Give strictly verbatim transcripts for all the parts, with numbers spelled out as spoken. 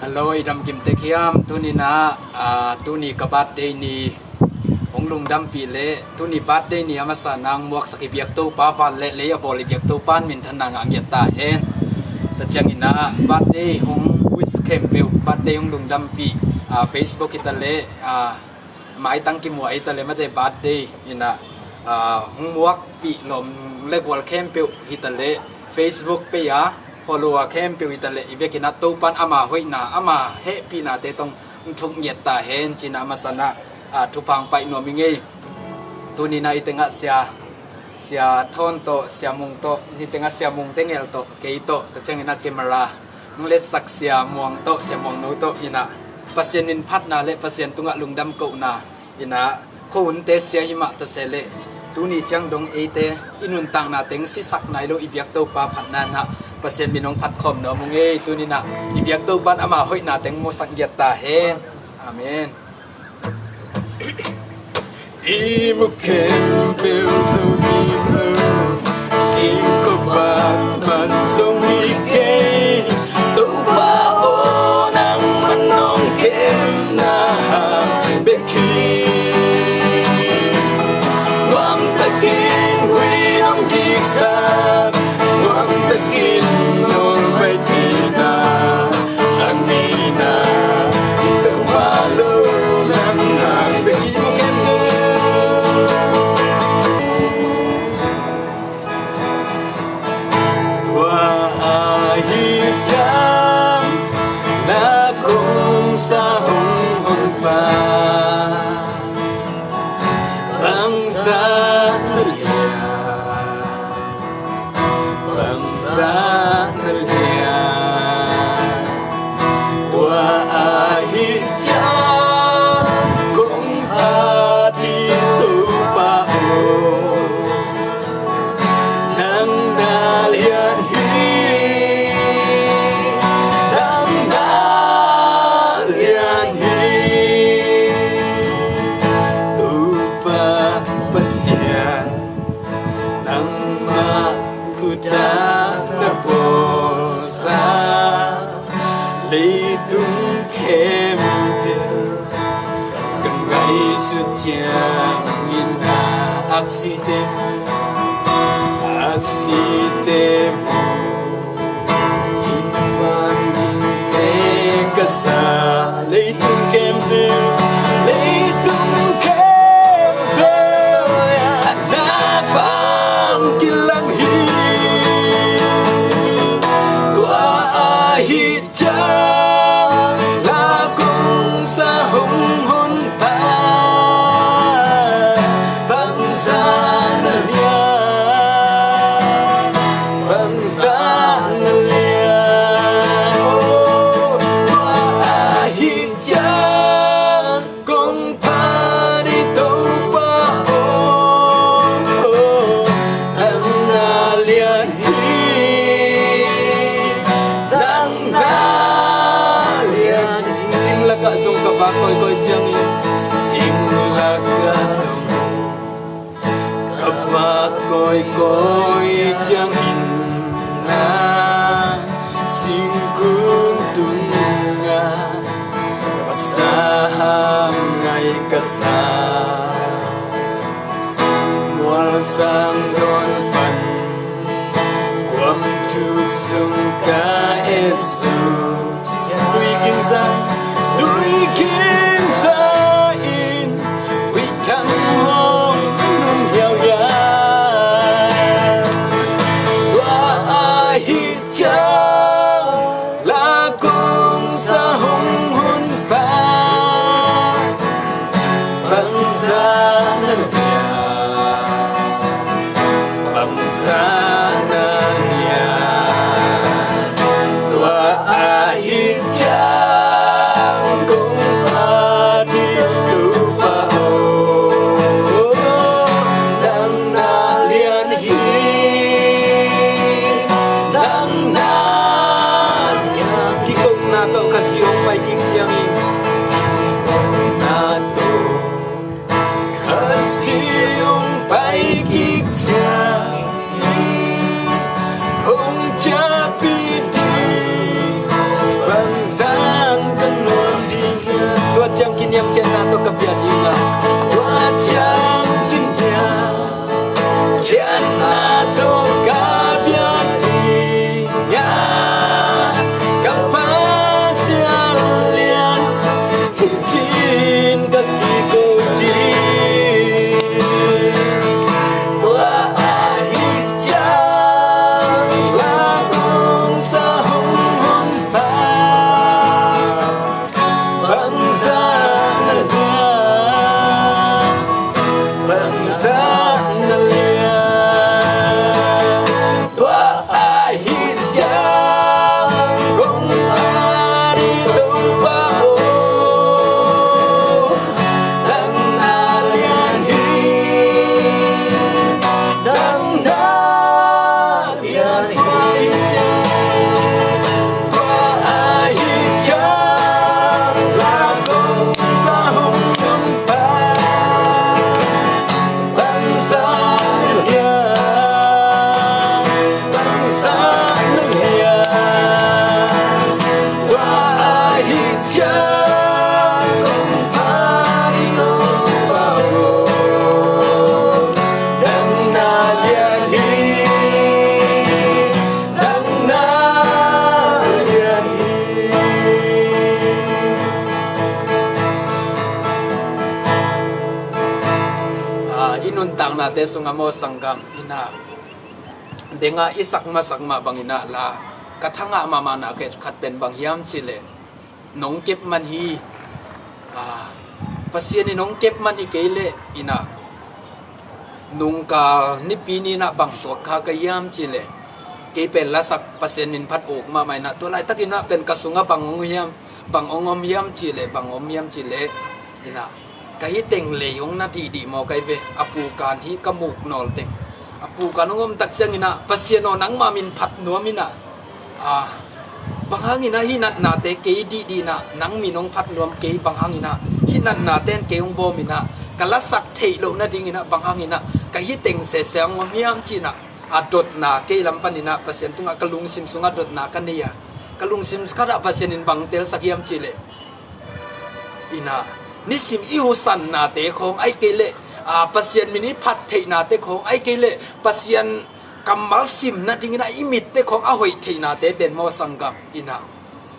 Hello, i dam kim tek hiam? Tuni na, ah, tuni ka birthday ni, hong lungdampih le, tuni birthday ni a masa nang muaksak i biak Topa, van le lei a bawl i biak Topa in minthanna ngah ngiat ta hen. Tua ciangin ah birthday hong wish khempeuh, birthday hong lungdampih, ah, Facebook hi ta le, ah, maitang kimuah hi ta le, mate birthday in ah, ah, hong muakpih lawm le gual khempeuh hi ta le, Facebook page ah follower khempeuh hi ta le, i vekin ah Topa in ama hoihna, ama hehpihnate tawh hong thuk ngiat ta hen ci-in ah a masa na, ah, thupha hong pai nuam ing ei. Tuni na i teng ah sia, sia Thawn tawh, sia Mung tawh, i teng ah sia Mung Tengel tawh, kei tawh, tua ciangin ah camera hong letsak sia Muang tawh, sia Muang No tawh in ah Pasian min phatna le Pasian tungah lungdam kohna in ah, khuahunte sia hi mah ta se leh, tuni ciang dong eite i nuntakna teng sisak nai lo i biak Topa phatna in ah Pasian min hong phat khawm nuam ung ei. Tuni na i biak Topa in ama hoihna teng musak ngiat ta hen. Amen. I mu khempeuh tawh hi lo, singkung vak man zong hi kei, Topa aw, nangman nong kemna hang bek hi. Nuamtakin huih nong kiksak, nuamtakin nong baihna, a nihna, i tawh mah lo nang nang bek hi mu khempeuh. Tua ahih ciang na kong sa hong honpa, bangzah na lian, bangzah na lian. Tua ahih ciang kong phat hi Topa aw, nang na lian hi, nang na lian hi. Topa Pasian, nangmah thu tawh na puaksa, leitung khempeuh ka ngaihsut ciangin ah, aksite, aksite mu, i van dingte ka sa, leitung khempeuh, leitung khempeuh a na bang kilang hi. Tua ahih ciang na kong sa hong honpa, bangzah na lian, bangzah na lian. Oh, tua ahih ciang kong phat hi Topa aw, nang na lian hi, nang na lian hi. Sing lakah zong ka vak kawikawi ciangin, sing lakah zong ka vak kawikawi ciangin, na singkung tungah sa hang ngai ka sa, mual sang dawn pan kuam thuk sung ka et suk, nui ginza, nui ginza in, ui thang hong nung hiauhiau. Tua ahih ciang na kong sa hong honpa, bangzah na lian, bangzah na lian. Tua ahih ciang kong phat hi Topa aw, nang na lian hi, nang na Nate sungah maw sanggam, inah, denga i sak masak mah bang inah la ka thangah mahmah na khat pen bang hiam cihleh, nong kep man hi. Ah, Pasian in nong kep man hi kei leh, inah, nungkal nipi ni inah bang tuak kha ka hiam cihleh, kei pen lasak Pasian min phat uk mahmah inah, tua laitak inah pen ka sungah bang hong hiam, bang hong om hiam cihleh, bang om hiam cihleh, inah, ka hi teng lei hong na dihdih maw kai ve, a pukan hi ka muk nawl teng. A pukan hong om tak ciang inah, Pasian aw, nangmah min phat nuam inah, ah, bang hang inah hih natnate kei dihdih inah, nang min hong phat nuam kei, bang hang inah hih natnate in kei hong bawm inah, ka lasak theih loh nading inah, bang hang inah ka hi teng sese hong om hiam ci inah, a dotna kei lam pan inah Pasian tungah ka lungsim sungah dotna ka nei a, ka lungsim khatah Pasian in bang telsak hiam cihleh, inah, nisim i husannate khawng, ai kei leh, ah, Pasian min i phat theihnate khawng, ai kei leh Pasian kammal sim nading inah i mitte khawng a hoih theihnate pen maw sanggam, inah,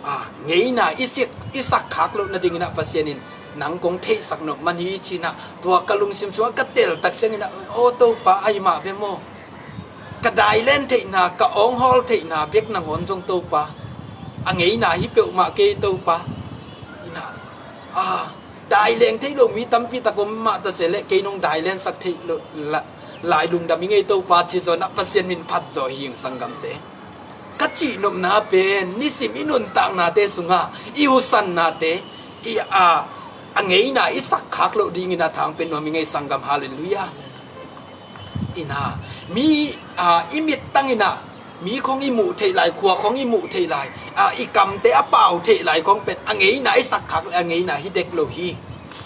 ah, ngeina i sik, i sak khak loh nading inah Pasian in nang kong theihsak nop man hi ci inah, tua ka lungsim sungah ka tel tak ciang inah, aw Topa, ai mah ve maw, ka dailen theihna, ka awnghawl theihna bek nangawn zong Topa, a ngeina hi peuhmah kei Topa, inah, ah, daileng thei lo mi tampi tak om mah ta se leh, kei nong dailensak theih lo la, lai lungdam i ngei Topa ci zaw inah Pasian min phat zaw hi ing sanggamte. Ka cihnopna pen nisim i nuntaknate sungah i husannate, i, a, a ngeina i sak khak loh ding inah thang pen nuam i ngei sanggam. Halleluiah. Inah, mi, ah, i mittang inah mi khawng i muh theih lai, khua khawng i muh theih lai, ah, i kamte a pau theih lai khawng pen a ngeina i sak khak leh a ngeina hi dek lo hi.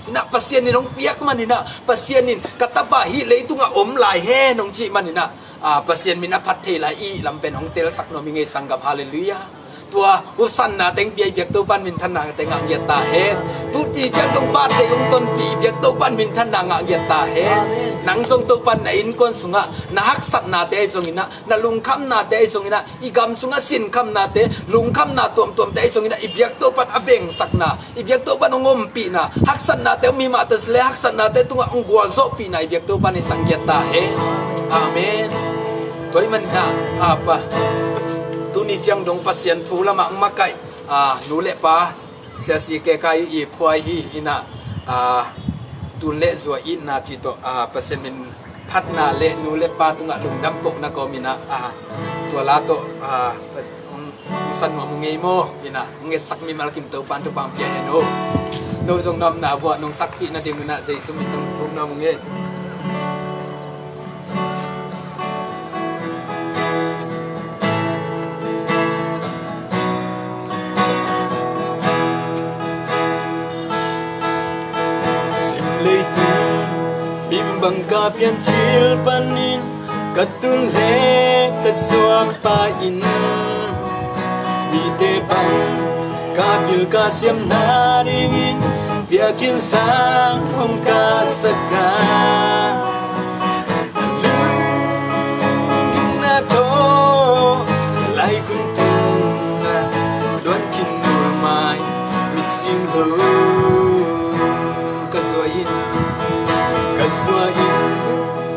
Inah Pasian in hong piak man inah, Pasian in ka tapa hih leitungah om lai hen hong cih man inah, ah, Pasian min a phat thei lai i lam pen hong telsak nuam i ngei sanggam. Halleluiah. Tua husanna teng pia i biak Topan minthanna teng ngah ngiat ta hen. Tuti ciang dong pate hong tonpih i biak Topan minthanna ngah ngiat ta hen. Nang zong Topan na innkuan sungah na haksatnate ahi zong inah, na lungkhamnate ahi zong inah, i gam sungah sinkhamnate, lungkhamna tuamtuamte ahi zong inah, i biak Topan a vengsakna, i biak Topan hong ompihna, haksatnate om hi mah ta se leh haksatnate tungah hong gualzawhpihna i biak Topan in sang ngiat ta hen. Amen. Tua ahih man inah, ah, pa, tuni ciang dong Pasian thu lamah hong makaih, ah, nu le pa, Sia Si Ke Kai i phuai hi inah, ah, tun le zua itna cih tawh, ah, Pasian min phatna le nu le pa tungah lungdam kohna kawm inah, ah, tua la tawh, ah, Pas-, hong, hong sa nuam uh ngei maw inah, hong etsak mimal kim Topan thupha pia hen aw. No zong na omna vuah nong sakpih nading un ah Jesu min tawh thum nuam uh ngei. Sim leitung bimbang ka piancil panin, ka tun le ka zuak pa in, mite bang ka bil ka siam nadingin, biakinn sang hong kasak a, lunggimna tawh laikun tungah luan khin nulmai mising lo. Ka zuai in, ka zuai in,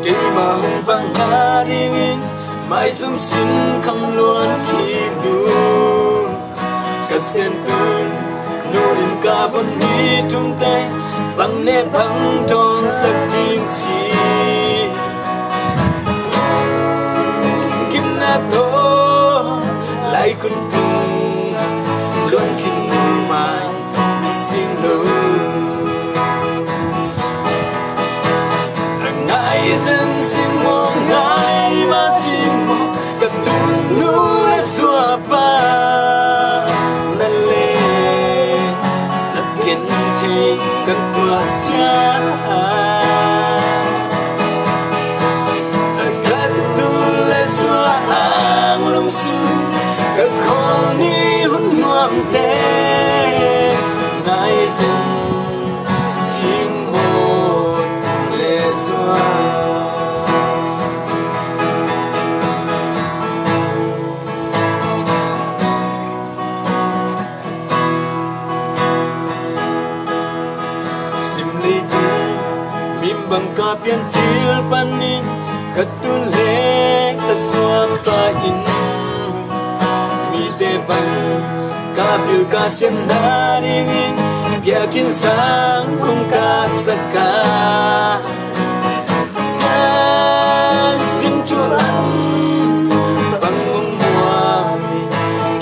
keimah hong vang nadingin, maizum sin kham luan khin uh. Ka siantun nunin ka von mi thumte, bang ne bang dawngsak ding ci. Gimna tawh laikun tung luan khin nulmai mising lo. A ngai zen si maw, ngai mah si maw, ka tun nu le zuak pa na le sak gen thei ka tuak ciang, ka tun le zuak anglum sung, ka khawlni hun nuamte ngai zen si maw, tun le zuak. Sim leitung bimbang ka piancil panin, Ka tul le ka zuak pa in mite bang ka bil ka siam nadingin biakinn sang hong ka sak a, sia sin cu lam bang hong muam,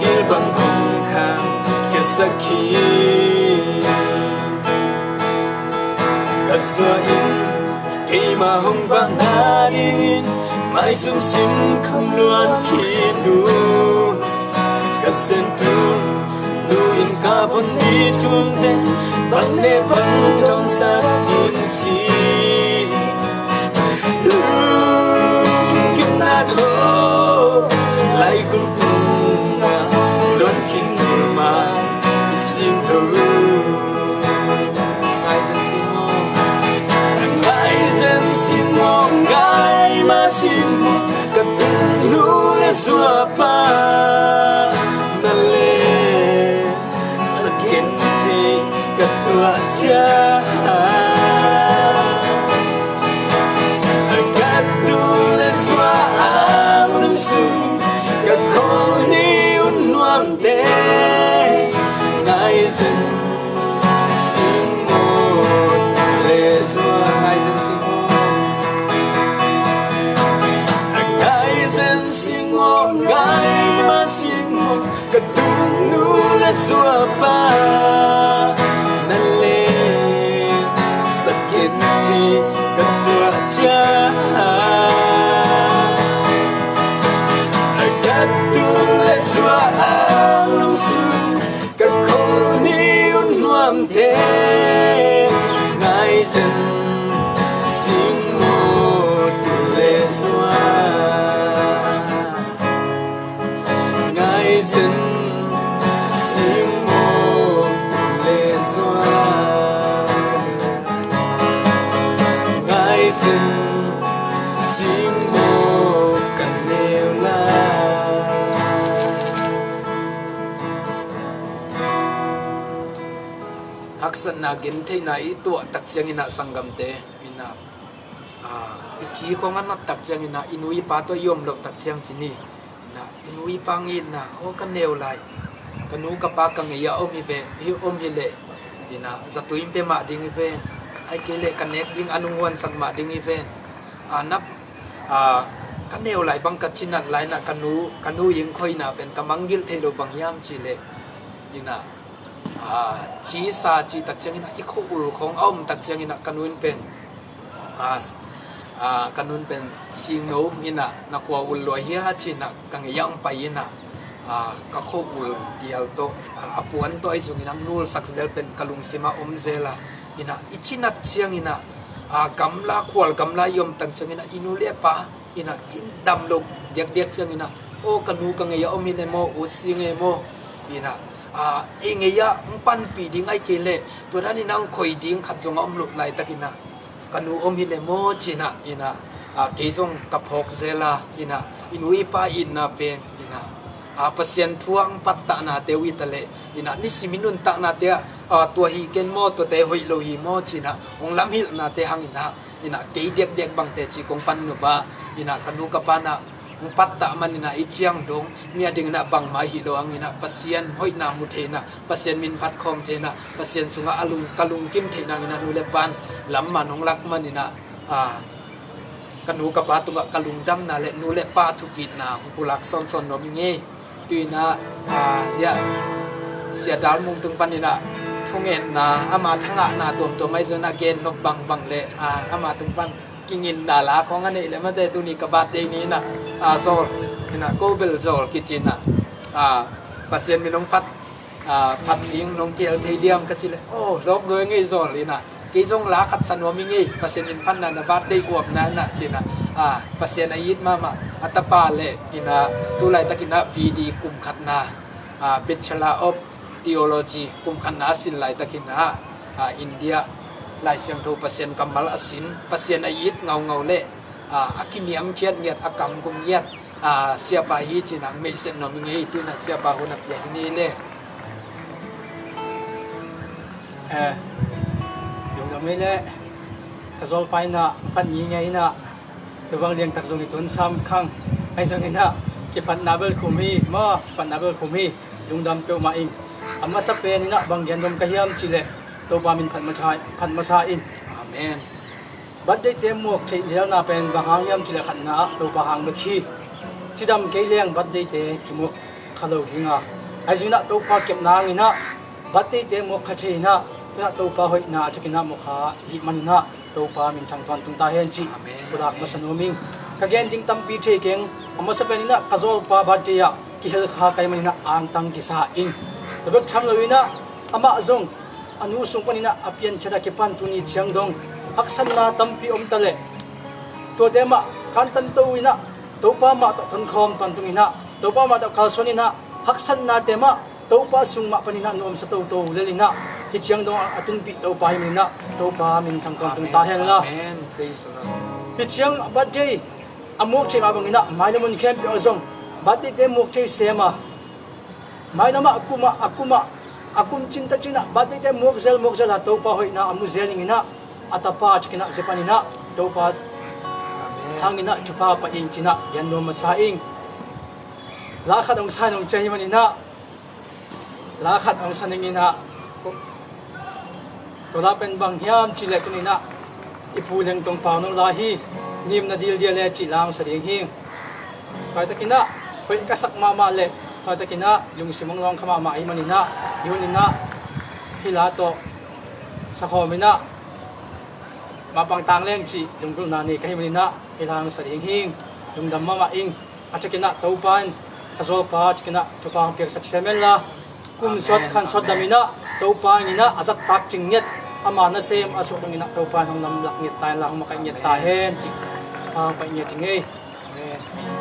kil bang hong khang, kil sak hi. Ka zuak in keima hong vak nadingin maizum sim kham luat khin uh. Ka sem tung nu in ka von ni thumte bang ne bang tong sa tin si. Lungkimna tawh laikung tungah luan khin ma i sim lo. Ngai zen si maw? Ngai zen si maw? Ngai ma si maw? Ka tung nu le zuak pa na le sa ken thei ka tuah ciang. Ka tung le zuak a mun sung ka khawng ni un nuamte. Ngai zen sing maw, tung le zuak ngai zen sing maw? Ngai zen sing maw, ngai ma sing maw? Ka tung nu le zuak pa na le sa ken thei ka tuah ciang. Ka tung le zuak a lung sung ka khawng ni un nuamte. Ngai zen sing maw, tung le zuak? Ngai zen sing maw, tung le zuak? Ngai zen sing maw, ka neu lai? Haksatna gentheihna i tuah tak ciangin ah sanggamte in ah, ah, i ci khawng a nat tak ciangin ah, i nu i pa tawh i om loh tak ciang ci ni. In ah, i nu i pa ngitna, aw ka neu lai, ka nu ka pa ka ngei a om hi ve, hi om hi leh, in ah, zatui in pe mah ding hi ven, ai kei leh ka nek ding a nung huansak mah ding hi ven. Ah, nap, ah, ka neu lai bang ka cinat lai in ah, ka nu, ka nu ing khoina pen ka mangngilh theih lo bang hiam ci leh, in ah, ah, ci sa cih tak ciangin ah, i khua ul khawng a om tak ciangin ah, ka nu in pen, ah, ah, ka nu in pen singno in ah, na khua ul lua hia ci in ah, ka ngei ah hong pai in ah, ah, ka khua ul dial tawh, ah, a puan tawh ahi zongin ah hong nulsak zel pen ka lungsim ah om zel a, in ah, i cinat ciangin ah, ah, gamla, khual gamla i om tak ciangin ah, i nu le pa in ah, i dam lo diakdiak ciangin ah, aw ka nu ka ngei a om hi leh maw, ut si ngei maw, in ah, ah, ei ngei ah hong panpih ding ai kei leh, tua danin ah hong khoi ding khat zong a om loh laitakin ah, ka nu om hi leh maw ci in ah, in ah, ah, kei zong ka phawk zel a, in ah, i nu i pa itna pen, in ah, ah, Pasian thu ah hong pattahnate uh hi ta leh, in ah, nisim i nuntaknate ah, ah, tua hi ken maw, tuate hoih lo hi maw ci in ah, hong lamhilhnate hangin ah, in ah, kei diakdiak bangte ci kong pan nuam a, in ah, ka nu ka pa in ah hong pattah manin ah, i ciang dong mi a dingin ah bangmah hi lo hangin ah, Pasian hoihna mu thei in ah, Pasian min phat khawm thei in ah, Pasian sungah a lung, ka lungkim theih nangin ah, nu le pa in lam man hong lak manin ah, ah, ka nu ka pa tungah ka lungdamna le nu le pa thupitna hong pulak sawnsawn nuam ing ei. Tu in ah, ah, ya, Sia Dal Mung tung panin ah thungetna, ama thangahna tuamtuam ahi zongin ah gen nop bangbang le, ah, ama tung pan kinginna la khawng a neih leh mate, tuni ka birthday ni in ah, ah, zawl, in ah, ko bel zawl kici in ah, ah, Pasian min hong phat, ah, phat ding nong kihel thei diam ka cih leh, aw, zawk dawi ngei zawl in ah, kei zong la khat sa nuam ing ei, Pasian min phatna, na birthday uapna in ah ci in ah, ah, Pasian a it mahmah, a tapa le, in ah, tu laitakin ah B D kum khatna, ah, Bachelor of Theology kum khatna a sin laitakin ah, ah, India Lai Siangtho Pasian kammal a sin, Pasian a it ngaungau le, ah, a kiniamkhiat ngiat, a kamkum ngiat, ah, siapa hi ci in ah meihset nuam ing ei. Tu in ah siapa hun a pia hi ni le. Eh, lungdam ei le, ka zawlpa in ah phat ngingei in ah, Tua bang liangtak zong i tun sam khang. Ahi zongin ah kiphatna bel khum hi maw, kiphatna bel khum hi. Lungdam peuhmah ing. A masa pen in ah bang gen nuam ka hiam cih leh Topa min phat masa, phat masa ing. Amen. Birthday-te muak theih zelna pen bang hang hiam cih leh khatna ah Topa hang bek hi. Cidam kei leng birthday-te kimuak kha lo ding a, ahi zongin ah Topa kepna hangin ah birthday-te muak kha thei in ah, tu-in ah Topa hoihna a thak in ah muak kha i hih manin ah Topa minthang tawntung ta hen cih, amen, ka lak, amen, masa nuam ing. Ka gen ding tampi thei keng. A masa pen in ah ka zawlpa birthday ah kihel kha ka hih manin ah angtang kisa ing. Tua bek tham lo in ah amah zong a nu sung panin ah a piankhiat a kipan tuni ciang dong haksatna tampi om ta leh, tuate mah kantanto in ah Topa mah tawh tonkhawm tawntung in ah, Topa mah tawh kalsuan in ah, haksatnate mah Topa sung mah panin ah nuamsa toto lel in ah, hih ciang dong a tunpih Topa hi manin ah Topa minthang tawntung ta hen la. Amen. Praise the Lord. Hih ciang birthday a muak thei mah bangin ah mailam mun khempeuh ah zong birthday-te muak thei sem a, mailam ah a kum ah, a kum ah, a kum cin ta cin ah birthday-te muak zel, muak zel a Topa hoihna a mu zel ing in ah, a tapa a thak in ah zia panin ah Topa, amen, hangin ah thupha pia ing ci-in ah gen nuam masa ing. La khat hong sa in hong ciah hi manin ah, la khat hong sa ning in ah, tua la pen bang hiam cih leh tuni in ah i Pu Leng Tong Pau no la hi. Nim na dil dia le cih la hong sa ding hi. Tua hi takin ah hoih ka sak mahmah leh tua hi takin ah lungsim hong lawng kha mahmah hi manin ah, hih hun in ah hih la tawh sakhawm in ah mapang tang leng cih lunggulhna nei ka hih manin ah hih la hong sa ding hi. Lungdam mahmah ing. A thak in ah Topa in ka zawlpa a thak in ah thupha hong piaksak sem hen la, kum sawt, amen, khan sawt dam in ah Topa in ah a zahtak cing ngiat, ama nasem a suak dong in ah Topa in hong lamlak ngiat ta hen la, hong makaih ngiat ta hen cih thupha hong pia ngiat ing ei. Amen.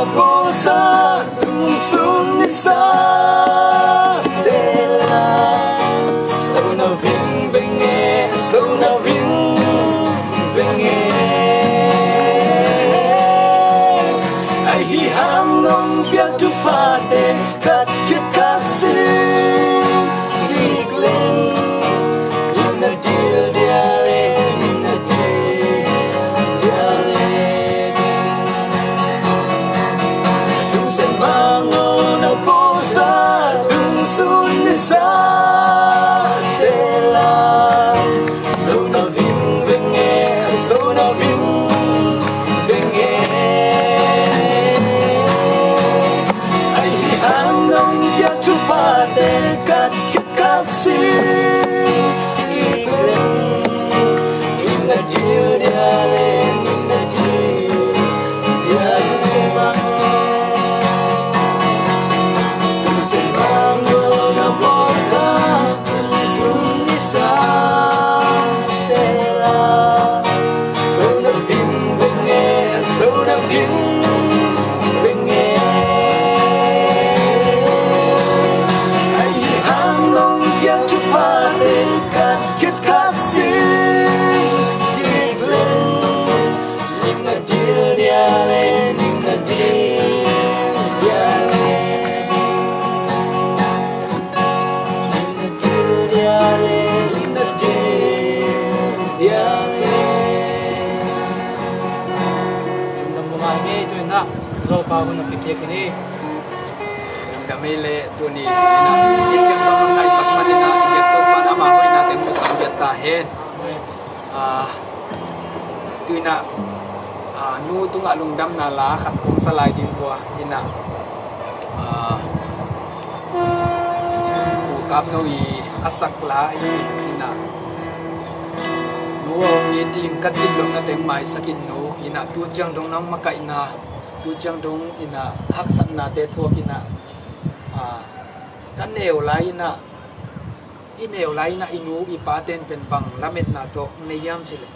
Bawlsa tungsun nisa tela, so na ving venge, so na ving venge. Ahi hang nong pia thupate khat khit khat sin kik leng, ina dil dia le, ina dil dia le. Tung sen mango na posa tung sun ni sa tela. So na ving venge, so na ving venge. Ahi hang nong pia thupate khat khit khat sin kik leng, ina dil dia le, ina dil dia le. Tung sen mango na posa tung sun ni sa tela. So na ving venge, so na ving venge. Ahi hang nong pia thupate khat khit khat sin kik leng, ning na dil dia le, ning na dil dia le. Ning na dil dia le, ning na dil dia le. Lungdam bawk a, hei, tu-in ah Zo pa hun a pia kik hi ni. Lungdam ei le, tuni in ah i ciang tawh nong ngaisak man in ah i biak Topa in amah hoihna teng mu sang biak ta hen. Ah, tu-in ah, ah, nu tungah lungdamna la khat kong sa lai ding uh a, in ah, ah, U Kap No i a sak la ahi, in ah, nu aw ngi ting ka cin lomna teng maisak in nu, in ah, tu ciang dong nang makaihna, tu ciang dong, in ah, haksatnate thuak, in ah, ah, ka neu lai, in ah, i neu lai, in ah, i nu i paten pen bang lametna tawh nei hiam cih leh,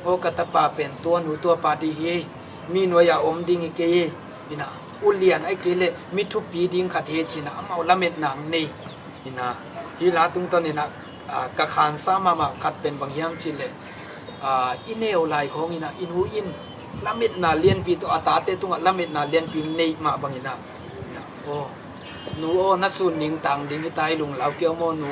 aw ka tapa pen tua nu tua pa ding hi, mi nuai-ah om ding hi kei hi, in ah, ulian ahih kei leh mi thupi ding khat hi ci-in ah amau lametna nei, in ah, hih la tungtawn in ah, ah, ka khansa mahmah khat pen bang hiam cih leh, ah, i neu lai khawng, in ah, i nu in lametna lianpi tawh a tate tungah lametna lianpi nei mah bang, in ah, in ah, aw nu aw, na sun ning tang ding hi ta hi, lunglau kei maw nu,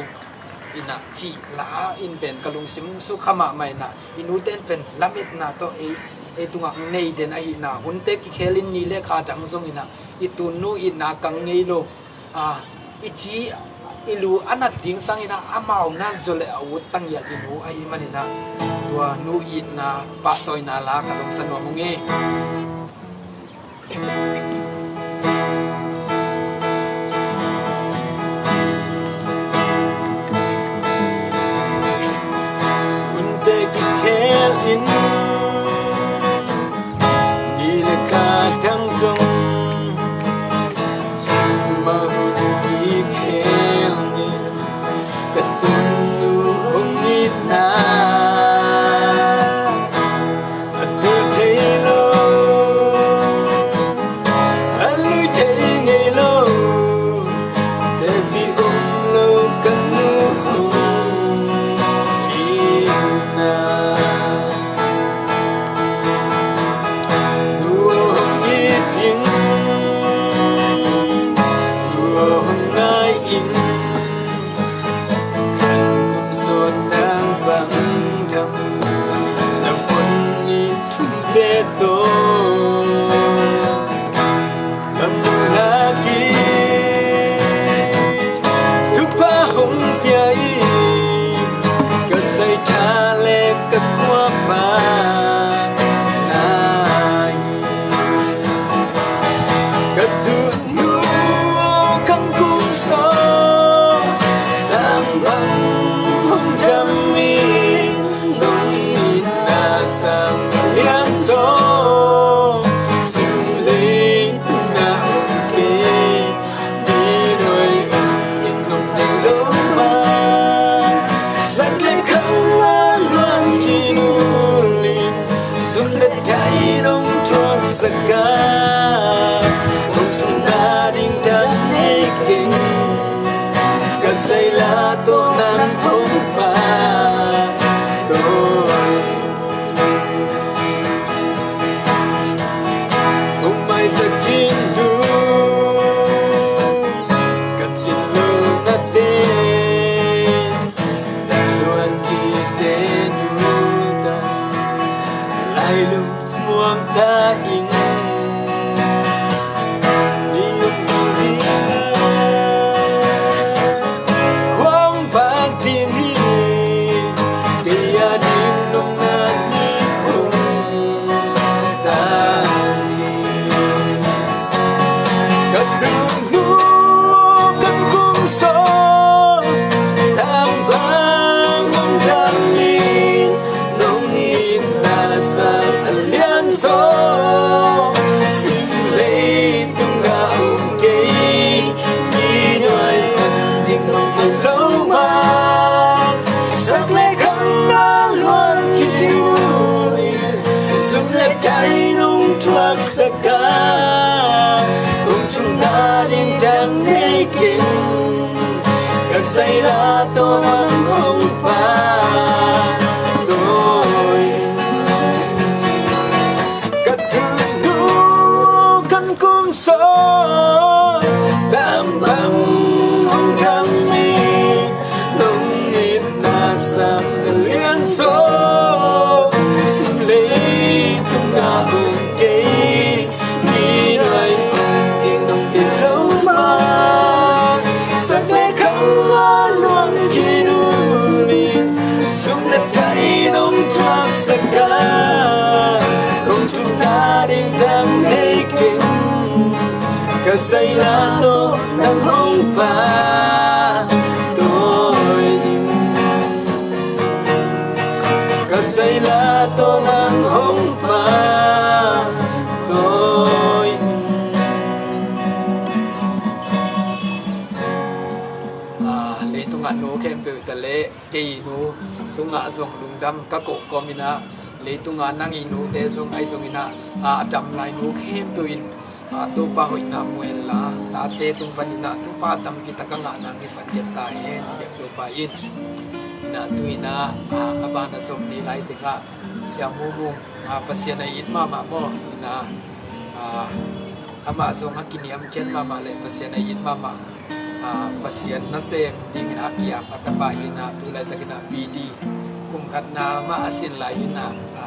in ah, cih la in pen ka lungsim sukha mahmah, in ah, i nuten pen lametna tawh ei, ei tungah nei den ahihna, hunte kikhel in ni le kha dang zong, in ah, i tun nu itna kang ngei lo, ah, i ci i lu a nat ding sang, in ah, amau nat zaw leh a ut tanghial i nu ahih man, in ah, tua nu itna pahtawina la khat hong sa nuam ung ei. Hunte kikhel in, ni le kha dang zong, ma hun kikhel in, ka tun nu hong itna a tel thei lo. Sakin du ka cin lo na te, na luan ki te nu ta, lai lung muang ta in. Ni um ni ni kuang vak din hi, kei a ding nong na ni kung ta ni. Ka tung nu kan kum so, tang bang mong dang in, nong it na sang a lian so, sim lei tung ga um kei, mi nuai an ding nong a lo ma. Sak le khang a luan ki nu ni, sum le tai nong thuak sak a, kong thu na ding dang nei keng. Ka zaila tawh nang hong pa tawi. Ka tung nu kan kum so, tang bang hong dang in, nong it na sang a lian so, sim lei tung na um kei, mi nuai an ding nong ding lo ma. Sak le khang a luan ki nu ni, sum le tai nong thuak sak a, kong thu na ding dang nei keng. Ka zaila tawh nang hong pa tawi in. Ka zaila tawh nang hong pa tawi in. Ah, leitungah nu khempeuh ta leh kei nu tungah zong lungdam ka koh kawm in ah, leitungah nang i nute zong ahi zongin ah, a dam lai nu khempeuh in, a, Topa hoihna mu hen la, tate tung panin ah thupha tampi tak a ngah nang hi sak kei ta hen, biak Topa in. In ah tu in ah, a, a ban a zom ni lai teng ah Sia Mung Mung, a, Pasian a it mahmah maw, in ah, a, amah zong a kiniamkhiat mahmah le Pasian a it mahmah, a, Pasian nasem dingin a kiam a tapa hi in ah, tu laitakin ah P D kum khatna mah a sin lai hi in ah, a,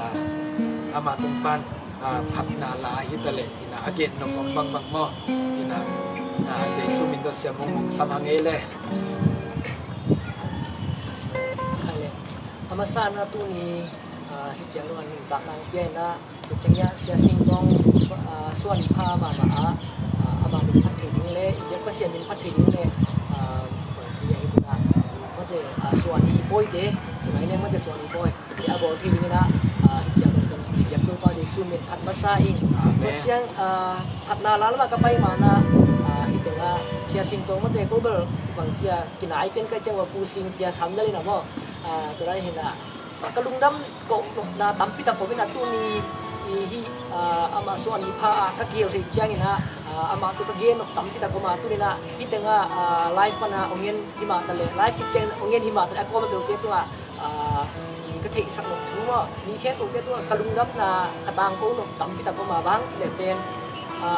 amah tung pan, a, phatna la hi ta leh in ah, a gen nop om bangbang maw, in ah, a, Jesu min tawh Sia Mung Mung sam hang ei le. Hai le. A masa in ah tuni, a, hih ciang lo an nuntakna pia in ah, tua ciang hiah Sia Sing Tawng, a, suan pha mahmah a, a, amah min phat thei ding le, i biak Pasian min phat thei ding le, a, bangci a hi buna, mate, a, suan i pawite, ci mai leng mate suan i pawi, a bawl thei ding in ah, a, hih ciang lo kan i biak Topa Jesu min phat masa ing. Amen. Tua ciang, a, phatna la lamah ka pai ma in ah, a, hih teng ah Sia Sing Tawng mate ko bel bangci a kinai pen ka ciang va Pu Sing cia sam dal in ah maw, a, tua lai hi in ah, ka lungdam koh nopna tampi tak om in ah tuni i hih, a, amah suan i pha ah ka kihel theih ciangin ah, a, amah tawh ka gen nop tampi tak om a tuni in ah hih teng ah, a, live pan ah hong en hi mah ta leh, live khit ciangin hong en hi mah ta leh a kawm a peuhte tungah, a, ka theihsak nop thu maw, mi khempeuhte tungah ka lungdamna ka tangko nop tampi tak om a, bang ci leh pen, a,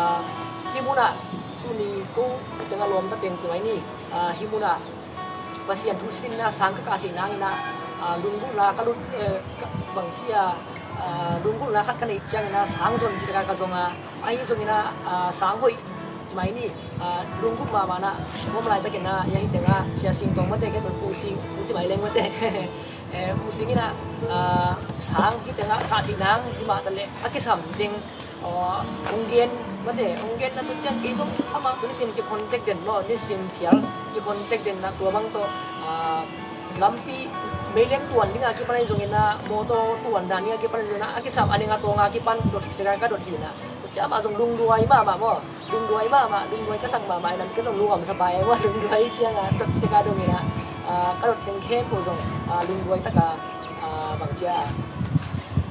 hih munah tuni ko hih teng ah lawm ta teng ci mai ni, a, hih munah Pasian thu sin in ah sang ka kah theih nangin ah, a, lunggulhna ka lut, eh, ka, bangci a, a, lunggulhna khat ka neih ciangin ah sang zon ci taka ka zong a, ahi zongin ah, a, sang hoih ci mai ni, a, lunggulh mahmah in ah, om laitakin ah, ia hih teng ah Sia Sing Tawng mate, kei bel Pu Sing, Pu ci mai leng mate. Eh, Pu Sing in ah, a, sang hih teng ah kah theih nang hi mah ta leh a kisam ding, aw, hong gen mate, hong gen na tua ciang kei zong amah tawh nisim ki contact den maw, nisim phial ki contact den na tua bang tawh, a, lampi meilian tuan ding a kipan ahi zongin ah, mawtaw tuan dan ding a kipan ahi zongin ah, a kisam a ning a tawng a kipan dot ci taka ka dot hi in ah, tua ciang amah zong lungduai mahmah maw, lungduai mahmah, lungduai ka sak mahmah in ah, ka zong lungduai sa pai maw, lungduai ciang a dot ci taka dong in ah, a, ka dot teng khempeuh zong, a, lungduai taka, a, bangci a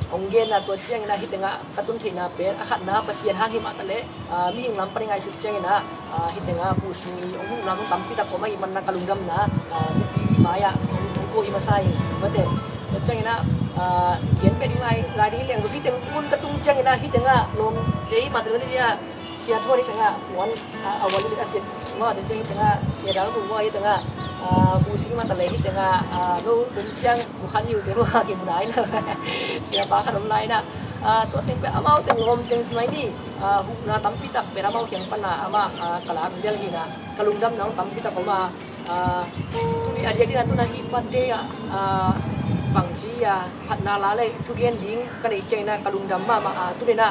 hong gen na tua ciangin ah hih teng ah ka tun theihna pen a khatna Pasian hang hi mah ta leh, a, mihing lam pan i ngaihsut ciangin ah, a, hih teng ah Pu Sing i hong huhna zong tampi tak om ahih man na ka lungdamna, a, mipi mai ah hong, hong ko hi masa ing mate. Tua ciangin ah, a, gen peuh ding lai, lai ding hi leng zong hih teng un ka tung ciangin ah hih teng ah lawmte hi mah ta leh mate, Sia thu ni tengah wan a wan lik a sit ma te sing tengah sia dang bu ma hi tengah bu sing ma ta le hi tengah lo dum siang bu khan yu te ma ki bu dai lo. Sia pa khan om lai na. Tua teng pe amau teng lom teng si mai ni. Hukna tampi tak pe amau kiang pan na ama ka lak zel hi na. Ka lungdam nang tampi tak om a. Tuni a diak ding a tuna hi pate a bangci a phatna la le thugen ding ka nei ciangin a ka lungdam mahmah a tuni na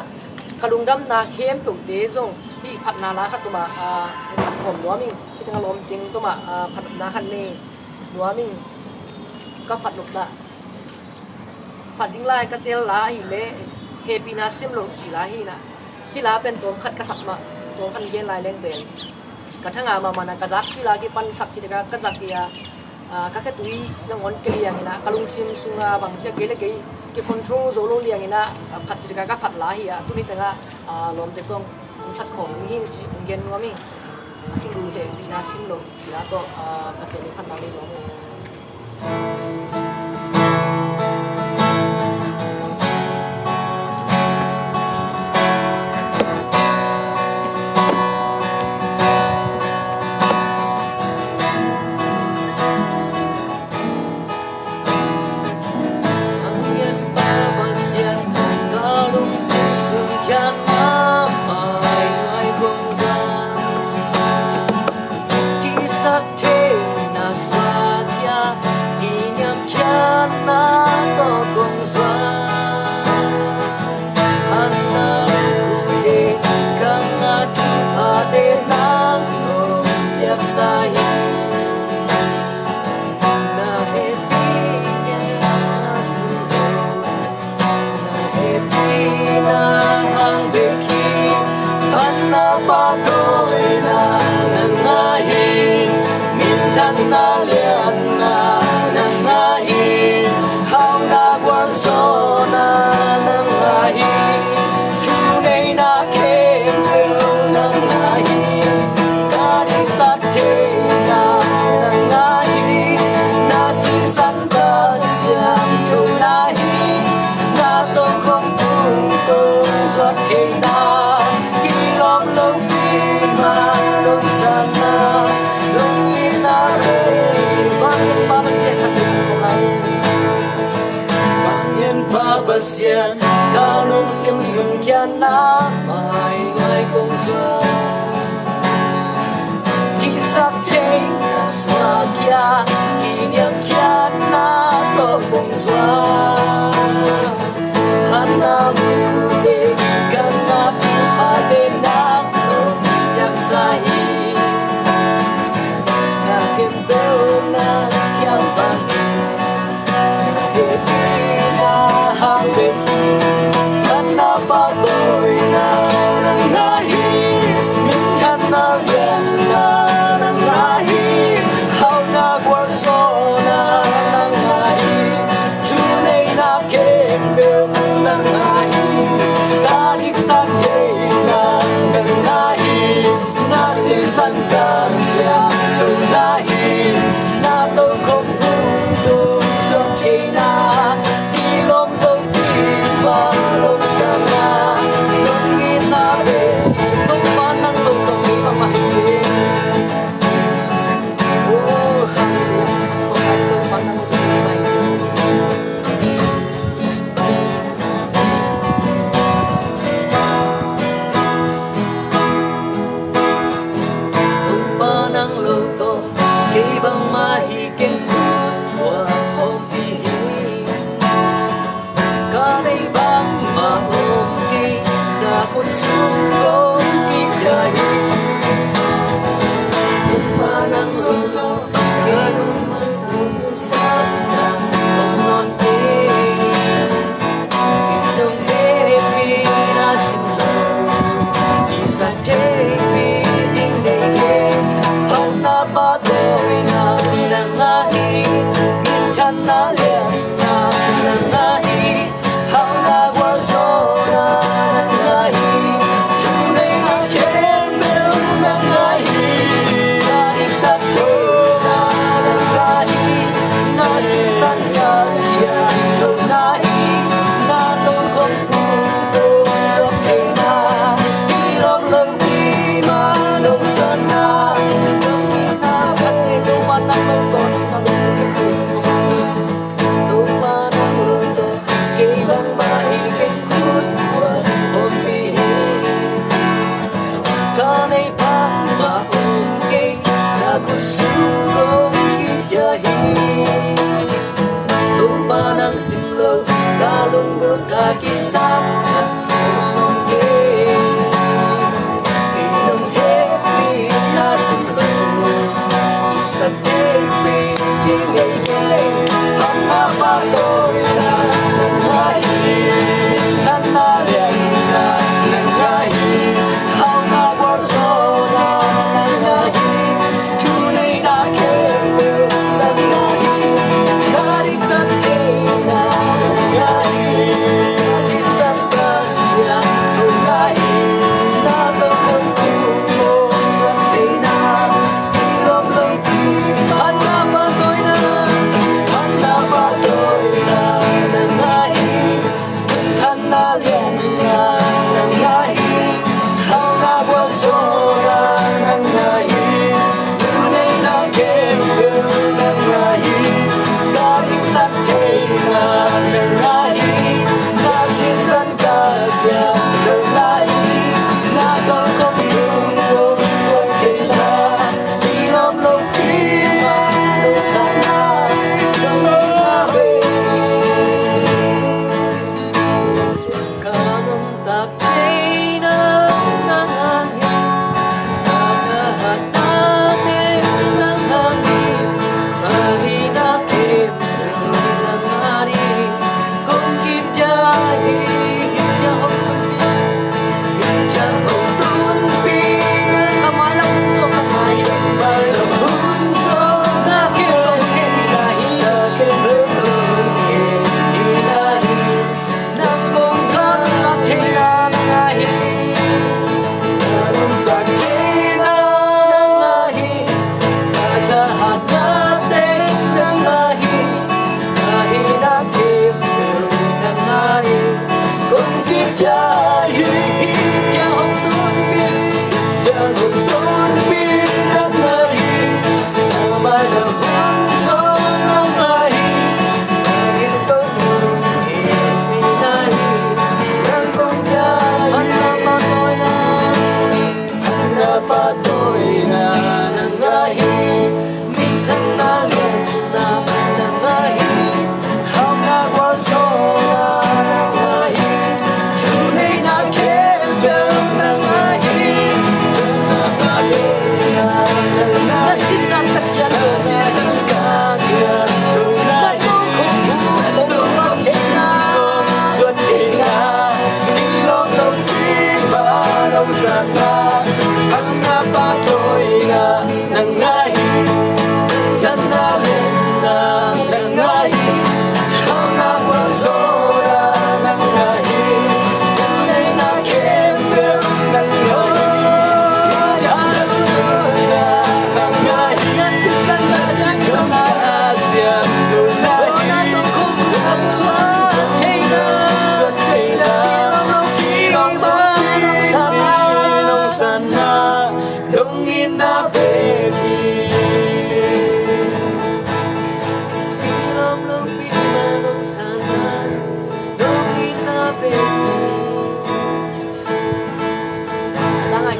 ka lungdamna khempeuhte zong hi phatna la khat tuma phat khawm nuam ing. Hi teng a lawm teng tuma phatna khat nei nuam ing. Ka phat nopna phat ding lai ka tel la hi le hehpihna sim lo ci la hi na. Hi la pen tawm khat ka sak mah tawm khat gen lai leng pen ka thanga mahmah na ka zak ci la kipan sak ci teka ka zak hi a ka khetui nangawn ke liang hi na ka lungsim sunga bang cia kei le kei ki control zo lo liang hi na phat ci teka ka phat la hi a tuni tengah lawmte tawng hong phat khawm ding hi ci hong gen nuam hi. A hing lu hehpihna sim lo ci la tawh Pasian i phatna lei nuam hi. Kisaktheihna suak khia, kiniamkhiatna tawh kong zuak. Hanna lungdam ka ngah thuphate nang nong piaksa hi. Na hehpihna sung na hehpihna hang bek hi. Phatna pahtawina na ngah hi. Minthanna lianna na ngah hi. Hauhna gualzawhna na ngah hi. Thuneihna khempeuh na ngah hi. Ka diktat theihna na ngah hi. Na sisan Pasian tho na hi. Na tokhom tungtawn zuat theihna kilawm lopi mah lungsanna lungina rei. Bang in pa Pasian khat in kong ai. Bang in pa Pasian ka lungsim sung kian na mai ngai kong zuat. Kisaktheihna suak khia, kiniamkhiatna tawh kong zuak. Hanna lungdam ka ngah thuphate nang nong piaksa hi. Na khempeuh na kiang pan hehpihna hang bek hi. Phatna pahtawina na ngah hi. Minthanna lianna na ngah hi. Hauhna gualzawhna na ngah hi. Thuneihna khempeuh na ngah hi. Ka diktat theihna na ngah hi. Na sisan ka siangtho na hi. Na tokhom tungtawn zuat theihna kilawm lopi mah lungsanna lungina rei. Topa nang lo tawh kei bangmah hi. Oh, hallelujah. Topa nang lo tawh kei bangmah hi. Topa nang lo tawh kei bangmah hi keng tua khawmpi hi. Ka neih bangmah om kei na khut sung kong kipia hi. Topa nang lo tawh kei bangmah om sak tang om nawn kei.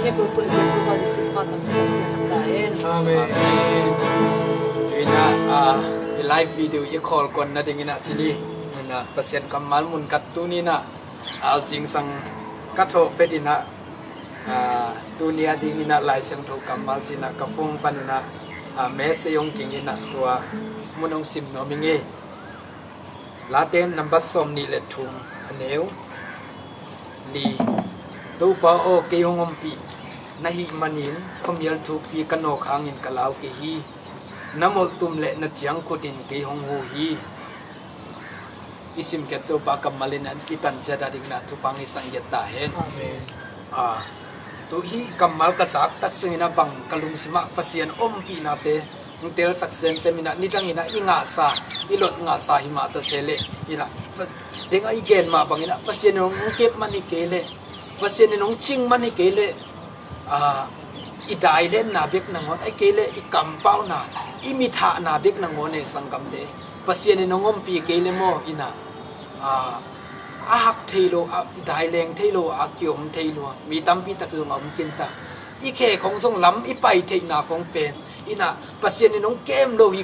Amen. Amen. Tuinah, ah, i live video i khawl konna dinginah cili, inah Pasian kammal mun khat tuninah, ah, zingsang ka thawh phet inah, ah, tuni a dinginah Lai Siangtho kammal cinah ka phone paninah, ah, message hong kinginah tua mun hong sim nuam ing ei. Late nambat sawm nih le thum, a neu li. Topa aw, kei hong ompih na hih manin khuamial thukpi ka nawk hangin ka lau kei hi. Na molhtum le na ciangkhutin kei hong hu hi. I simkhiat Topa kammal in an kitan ciat a dingin a thupha hong hisak ngiat ta hen. Amen. Ah, tu hih kammal ka zak tak sungin a bang ka lungsim ah Pasian ompihnate hong telsak semsem inah, nidang inah i ngahsa, i lot ngahsa hi mah ta se leh inah, deng a i gen mah bang inah Pasian in hong kep man hi kei leh, Pasian in hong cing man hi kei leh, ah, i dailenna bek nangawn, ahih kei leh i kampauna, i mithahna bek nangawn e sanggamte. Pasian in hong ompih kei leh maw inah, ah, a hak thei lo, a daileng thei lo, a kiom thei lo, mi tampi tak zong a om khin ta. I khe khong zong lam i pai theihna khong pen inah Pasian in hong kem lo hi,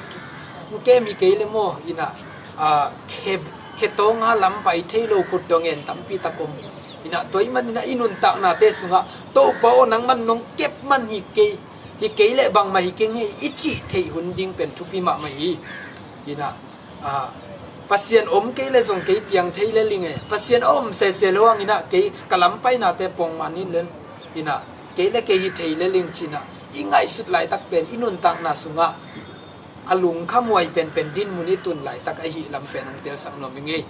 hong kem hi kei leh maw inah, ah, khe, khe tawnga lam pai thei lo khut dong en tampi tak om. Inah tua ahih man inah i nuntaknate sungah Topa aw, nangman nong kep man hi kei, hi kei leh bangmah hi keng hi i cih theih hun ding pen thupi mahmah hi. Inah, ah, Pasian om kei leh zong kei piang thei lel ing e. Pasian a om sese lo hang inah kei ka lam painate pongman hi lel. Inah kei leh kei hi thei lel ing cinah i ngaihsut laitak pen i nuntakna sungah a lungkhamhuai penpen dinmun i tun laitak ahih lam pen hong telsak nuam ing ei.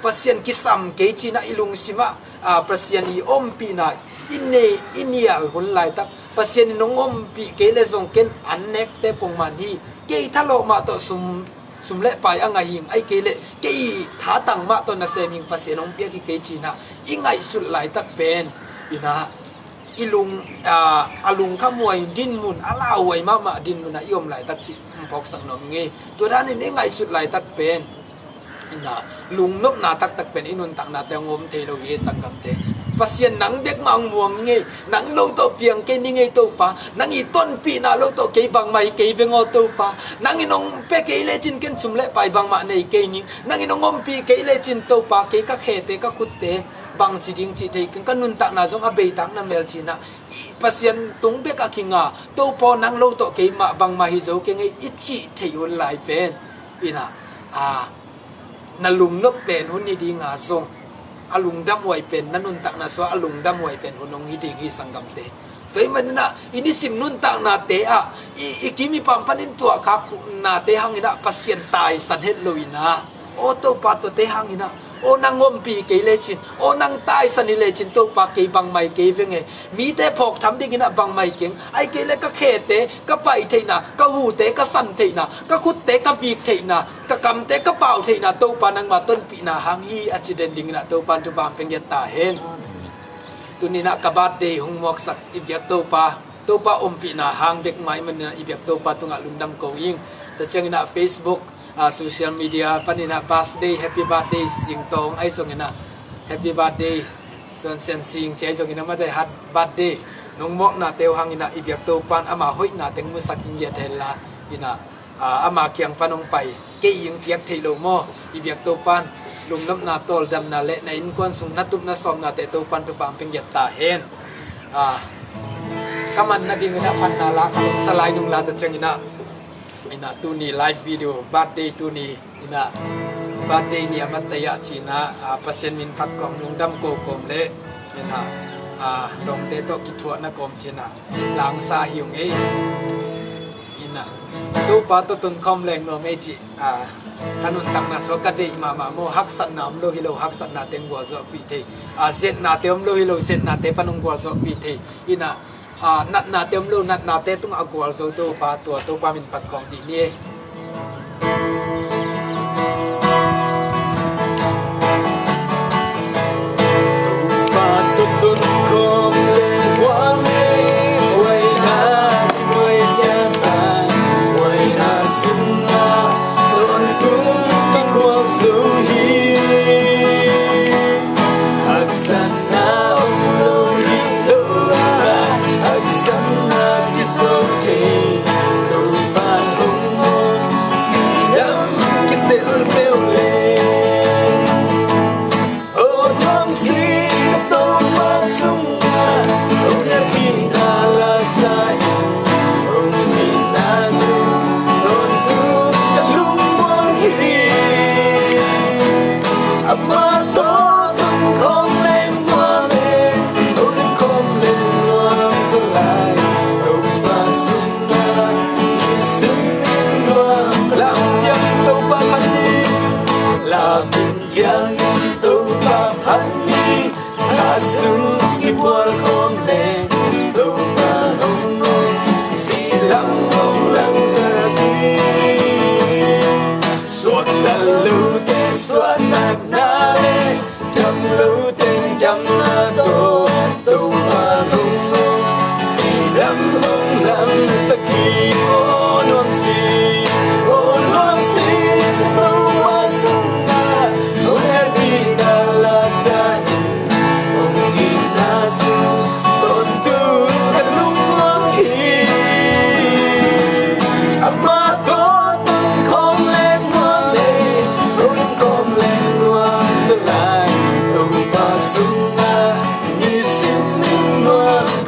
Pasian kisam kei cinah i lungsim ah, ah, Pasian i ompihna i nei, i nial hun laitak Pasian in hong ompih kei leh zong ken an nekte pongman hi. Kei thalawh mah tawh sum, sum le pai a ngah hing, ahih kei leh kei thatang mah tawh nasem hing, Pasian hong piak hi kei cinah i ngaihsut laitak pen inah i lung, ah, a lungkhamhuai dinmun, a lauhuai mahmah dinmun ah i om laitak cih hong phawksak nuam ing ei. Tua danin i ngaihsut laitak pen inah lungnopna taktak pen i nuntaknate hong om thei lo hi sanggamte. Pasian nang bek mah hong muang ing ei. Nang lo tawh piang kei ning ei Topa. Nang i tonpihna lo tawh kei bangmah hi kei veng aw Topa. Nang in hong pia kei lecin ken sum le pai bangmah nei kei ning. Nang in hong ompih kei lecin Topa, kei ka khete, ka khutte bangci ding cih thei keng, ka nuntakna zong a beitak na mel cinah Pasian tung bek a kinga, Topa aw, nang lo tawh keimah bangmah hi zo keng ei i cih theih hun lai pen inah, ah, na lungnop pen hun hi dinga zong a lungdamhuai pen, na nuntakna sungah a lungdamhuai pen hun hong hi ding hi sanggamte. Tua ahih man inah i nisim nuntaknate ah i, i kim i pam panin tuahkhaknate hang inah Pasian taisan het lo inah, aw Topa, tuate hang inah, aw nang ompih kei lecin, aw nang taisan hi lecin Topa, kei bangmah hi kei veng e. Mite phawk tham ding inah bangmah hi keng, ahih kei leh ka khete, ka pai theihna, ka hute, ka san theihna, ka khutte, ka vik theihna, ka kamte, ka pau theihna Topa nangma tonpihna hang hi a ci den ding inah Topa in thupha hong pia ngiat ta hen. Tuni inah ka birthday hong muaksak i biak Topa, Topa ompihna hang bek mah ahih man inah i biak Topa tungah lungdam ko ing. Tua ciang inah Facebook, ah, social media pan inah birthday, happy birthday, Singtawng ahi zong inah happy birthday, Suan Sian Sing ci ahi zong inah, mate, happy birthday. Nong mawknate uh hang inah i biak Topa in ama hoihna teng musak hi ngiat hen la inah, ah, ama kiang pan hong pai kei ing piak theih lo maw. I biak Topa in lungnopna, tawldamna le na innkuan sung na tup na sawmnate Topa in thupha hong pia ngiat ta hen. Ah, ka man nading inah panna la ka lungsa lai nung la, tua ciang inah, inah tuni live video, birthday tuni inah, birthday ni a mat taya cinah, ah, Pasian min phat kawm, lungdam ko kawm le inah, ah, dongte tawh kithuahna kawm cinah langsa hi ung ei. Inah Topa tawh tun khawm leng nuam ei cih, ah, ka nuntakna sungah ka deih mahmah maw. Haksatna om lo hi lo, haksatna teng gualzawhpih thei. Ah, zetnate om lo hi lo, zetnate pan hong gualzawhpih thei. Inah, ah, natnate om lo, natnate tungah a gualzo Topa, tua Topa min phat khawm dih ni ei.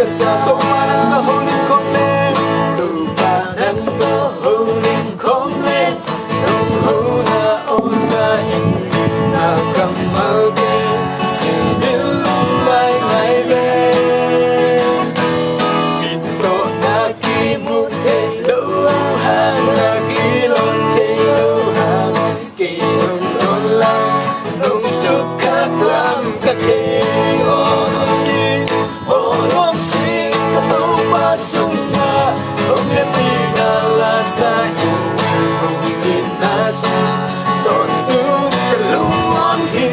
Topa nang tawh holim khawm leng, Topa nang tawh holim khawm leng, nong hona aw za in, na kammalte simil lungngaingai leng. Kittawhna kimu thei lo, hauhna kilawm thei lo hang, kei nong dawn lai, nong sukkhak lam ka thei. Aw nuam sin, aw nuam sin, ka Topa sungah hong lehpihna la sa in, hong itna sung tawntung ka lungmuang hi.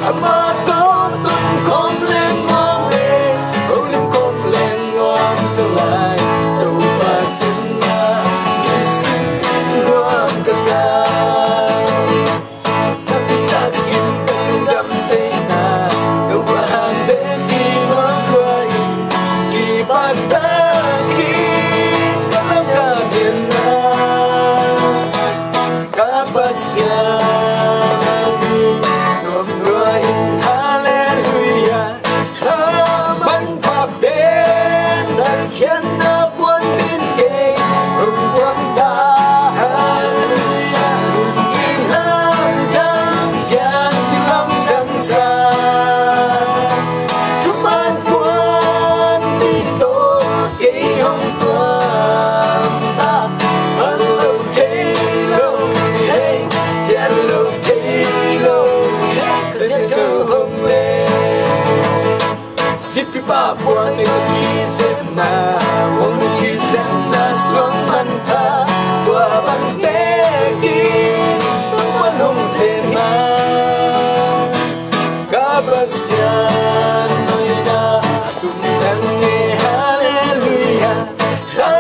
Amah tawh tun khawm leng nuam leh, holim khawm leng nuam zaw lai, Topa sungah nisim in nuam ka sa. Taktak in ka lungdam theihna, Topa hang bek hi nuam lua in, kipak takin ka lam ka genna, ka Pasian a hi nuam lua in. Halleluiah. A manpha pen, hatkhiatna puan ding kei hong tuam ta. Halleluiah. Kilamdang, pian kilamdang sa. Thuman puanpi tawh kei hong tuam ta. Hal lo thei lo, hei, dial lo thei lo, hei, ka siangtho hong leh. Sipipa puan le ka kizepna, wang le kizepna suang manpha, tua bang tekin Topa'n hong sem a, ka Pasian hoihna a tung tan e. Halleluiah. A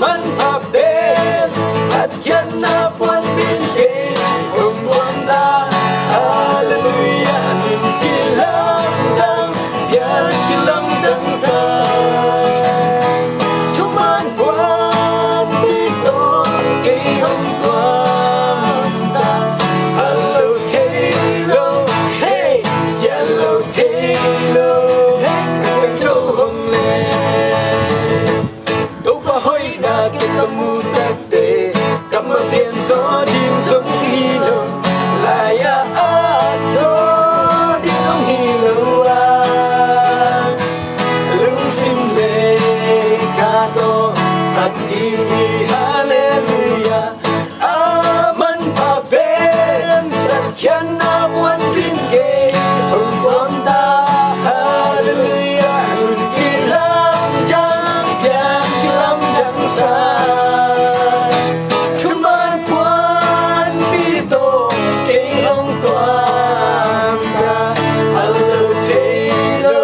manpha pen, hatkhiatna puan ding kei hong tuam ta. Halleluiah. Lim kilamdang, pian kilamdang sa. Thuman puanpi tawh kei hong tuam ta. Hal lo thei lo, hei, dial lo thei lo, hei, ka siangtho hong leh. Topa hoihna kei ka muh takte, kammal pianzaw ding zong hi lo, lai-ah at zaw ding zong hi lo a, lungsim le kha tawh at ding hi. Halleluiah. A manpha pen, hatkhiatna puan ding kei hong tuam ta. Halleluiah. Hun kilamdang, pian kilamdang sa. Thuman puanpi tawh kei hong tuam ta. Hal lo thei lo,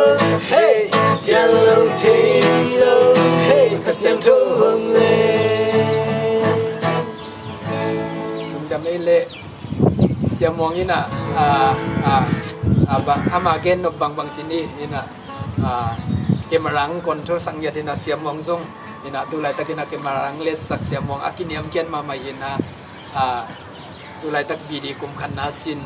hei, dial lo thei lo, hei, ka siangtho hong leh. Lungdam ei leh. Sia Muang in ah, ah, ah, ah, bang, ama gen nop bangbang ci ni in ah, ah, camera ang control sak ngiat in ah, Sia Muang zong in ah, tu laitak in ah camera ang letsak, Sia Muang a kiniamkhiat mahmah in ah, ah, tu laitak B D kum khatna sin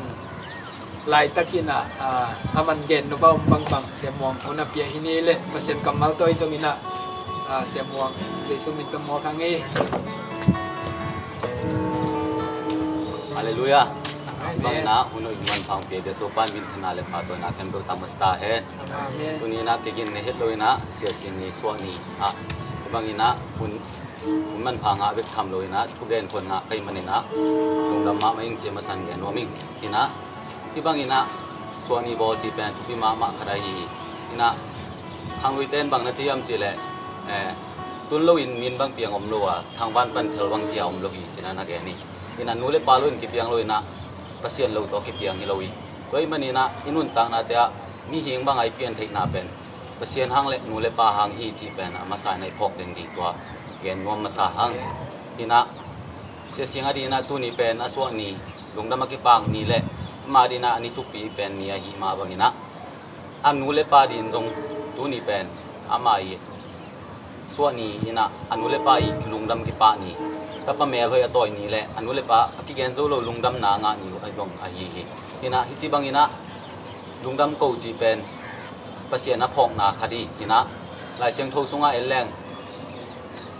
laitak in ah, ah, aman gen nop a om bangbang Sia Muang hun a pia hi ni leh, Pasian kammal tawh i zong in ah, ah, Sia Muang Jesu min tawh muak hang ei. Halleluiah. Amen. Bang in ah hun hoih hun manpha hong pia Topa in minthanna le phattuamna khempeuh tang masa ta hen. Amen. Tuni in ah kei gin na het lo in ah, Sia Sing ni suah ni ah, bang in ah hun, hun manpha ngah bek tham lo in ah, thugen khawng ngah ka hih man in ah, lungdam mahmah ing ci a masa in gen nuam ing. In ah, hih bang in ah suah ni bawl cih pen thupi mahmah khat ahi hi. In ah, khangluite in bang na ci hiam cih leh, eh, tun lo in min bang piang om lo a, thangvan pan thel bang kia om lo hi ci in ah na gen hi. In ah nu le pa lo in kipiang lo in ah, Pasian lo tawh kipiang hi lo hi. Tua ahih man in ah i nuntaknate ah mihing bang a i pian theihna pen Pasian hang le nu le pa hang hi cih pen a masa in ah i phawk ding ding tua gen nuam masa hang. In ah, Sia Sing a ding in ah tuni pen a suah ni, lungdam a kipak ni le ama ding in ah a ni thupi pen ni ahih mah bang in ah, a nu le pa ding zong tuni pen ama i suah ni in ah, a nu le pa i lungdam kipak ni, tapa melhoih a tawi ni le a nu le pa a kigen zo lo lungdamna ngah ni a zong ahi hi. In ah hih ci bang in ah lungdam ko cih pen Pasian a phawkna khat hi. Inah Lai Siangtho sungah en leng,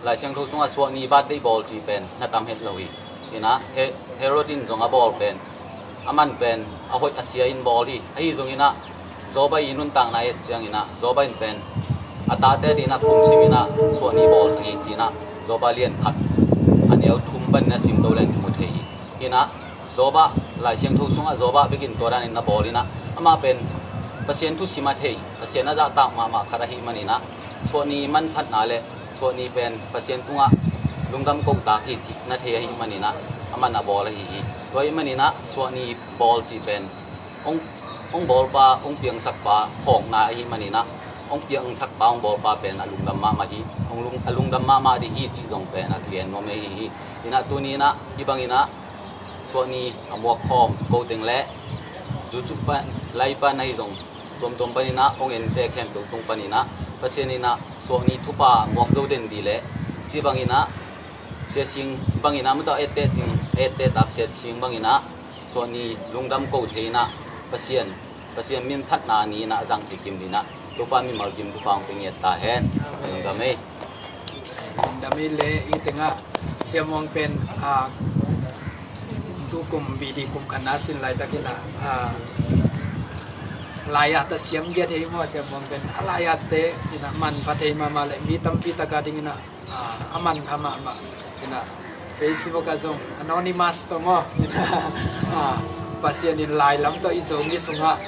Lai Siangtho sungah suahni birthday bawl cih pen na tam het lo hi. Inah He- Herod in zong a bawl pen, a man pen a hoih a sia in bawl hi. Ahi zong inah Joba i nuntakna et ciang inah Joba in pen a tate dinah kum sim inah suahni bawlsak hi ci inah Joba lian khat a neu thum panin a simto leng kimu thei hi. Inah Joba, Lai Siangtho sungah Joba bekin tua danin na bawl inah amah pen Pasian thu sim a thei, Pasian a zahtak mahmah khat ahih maninah suahni manphatna le suahni pen Pasian tungah lungdam kohtak hi cih na thei ahih maninah amah na bawl ahi hi. Tua ahih maninah suahni bawl cih pen hong, hong bawlpa, hong piangsakpa phawkna ahih maninah hong piangsakpa, hong bawlpa pen a lungdam mahmah hi, hong lung, a lungdam mahmah ding hi cih zong pen a kigen nuam ahi hi. Inah tuni inah hih banginah suahni a muak khawm ko teng le YouTube pan, live pan ahi zong tuamtuam paninah hong ente khempeuh tung paninah Pasian inah suahni thupha muak zo den dih leh ci banginah Sia Sing banginah mutah ette ding, ette tak Sia Sing banginah suahni lungdam ko thei inah Pasian, Pasian min phatna ni inah a zang thei kim dinah Topa mimal kim thupha hong pe ngiat ta hen. Lungdam ei. Lungdam ei le i tengah Sia Muang pen, ah, tukum B D kum khatna sin laitakinah, ah, lai-at a siam giat hi maw, Sia Muang pen a lai-atte inah manpha thei mahmah le mi tampi taka dinginah, ah, a manpha mahmah inah Facebook ah zong anonymous tawh maw inah, ah, Pasian in lai lam tawh i Zomi sungah,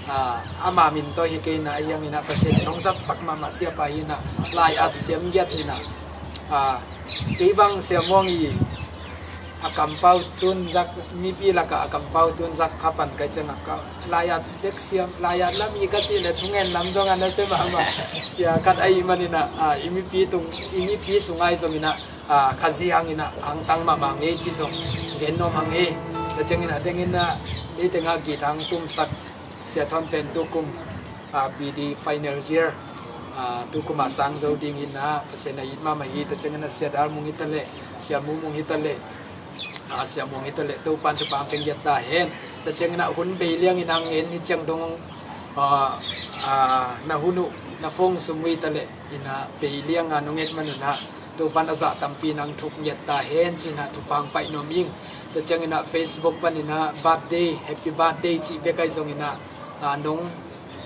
ah, ama min tawh hi kei inah a hiang inah Pasian in hong zatsak mahmah siapa hi inah lai-at siam giat inah, ah, kei bang Sia Muang i a kampau tun zak, mipi lakah a kampau tun zak kha pan kai ciangah ka lai-at bek siam, lai-at lam i ka cih le thungen lam zongah na sia mahmah sia khat ahih maninah, ah, i mipi tung, i mipi sungah i zonginah, ah, Khazih hanginah angtang mahmah ngei cih zong gen nuam hang hi. Tua cianginah denginah ei tengah git hang tumsak Sia Thawn pen tukum, ah, B D final year, ah, tukum a sang zo ding inah Pasian a it mahmah hi. Tua cianginah Sia Dal Mung hi ta leh, Sia Mu Mung hi ta leh, ah, Sia Muang hi ta leh Topan thupha hong pe ngiat ta hen. Tua cianginah hun bei liangin hang en hi ciang dong, ah, ah, na hun uh na phone sum uh hi ta leh inah bei lianga nong et manunah Topan a zah tampi nang thuk ngiat ta hen cinah thupha hong paih nuam ing. Tua cianginah Facebook paninah birthday, happy birthday cih bek ahi zonginah, ah, nong